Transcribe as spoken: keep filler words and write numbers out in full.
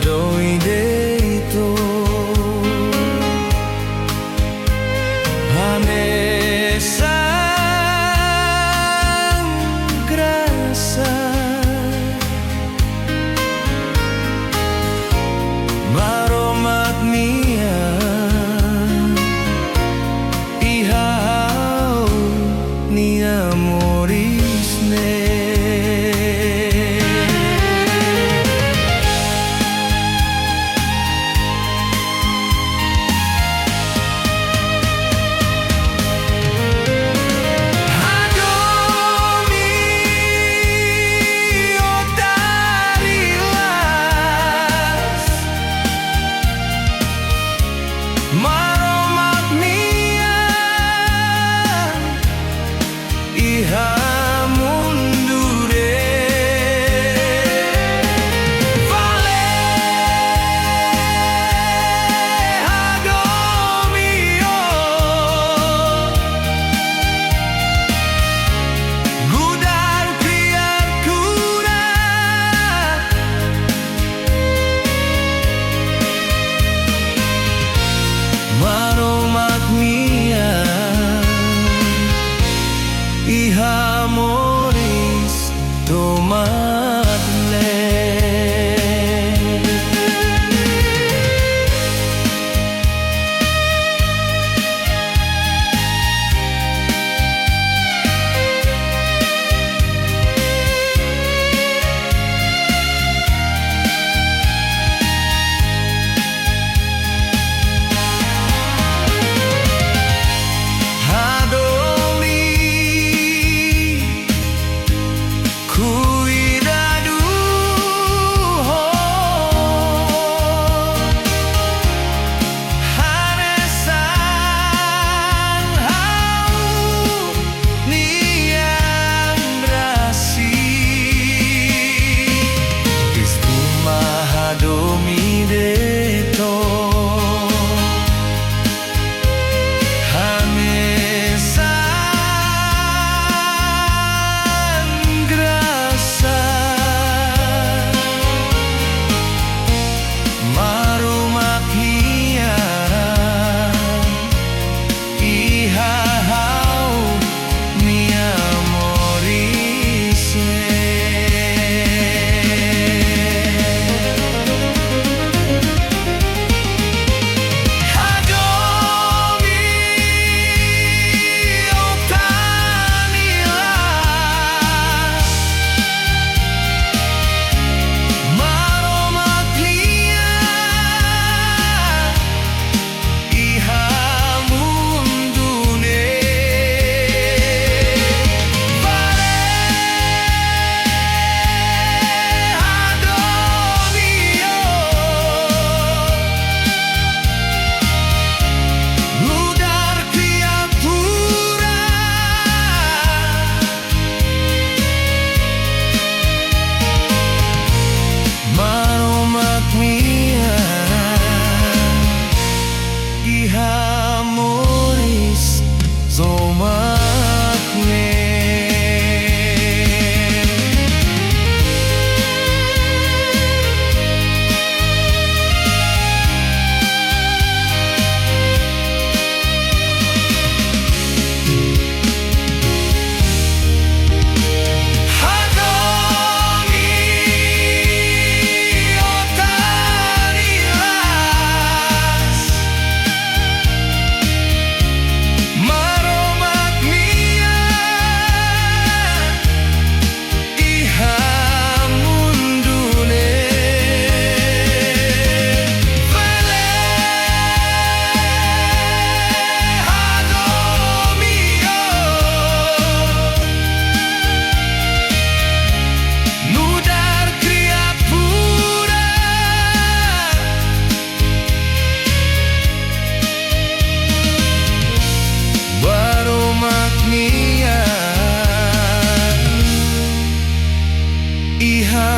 Domi de'it, hanesan grasa Maromak nian iha ha'u-nia moris ne'e. Hadomi, ó tarilas, Maromak nian iha mundu ne'e. Vale, hadomi, ó nu'udar kriatura, Maromak nian iha moris tomak ne'e. Hadomi, kuidadu ho hanesan ha'u-nia rasik. Espuma hadomi de'it, hanesan grasa Maromak nian iha ha'u-nia moris ne'e. Hadomi, ó tarilas, Maromak nian iha mundu ne'e. Vale, hadomi, ó nu'udar kriatura, Maromak nian iha moris tomak ne'e. Hadomi, ó tarilas, Maromak nian iha mundu ne'e. Vale, hadomi, ó nu'udar kriatura, Maromak nian iha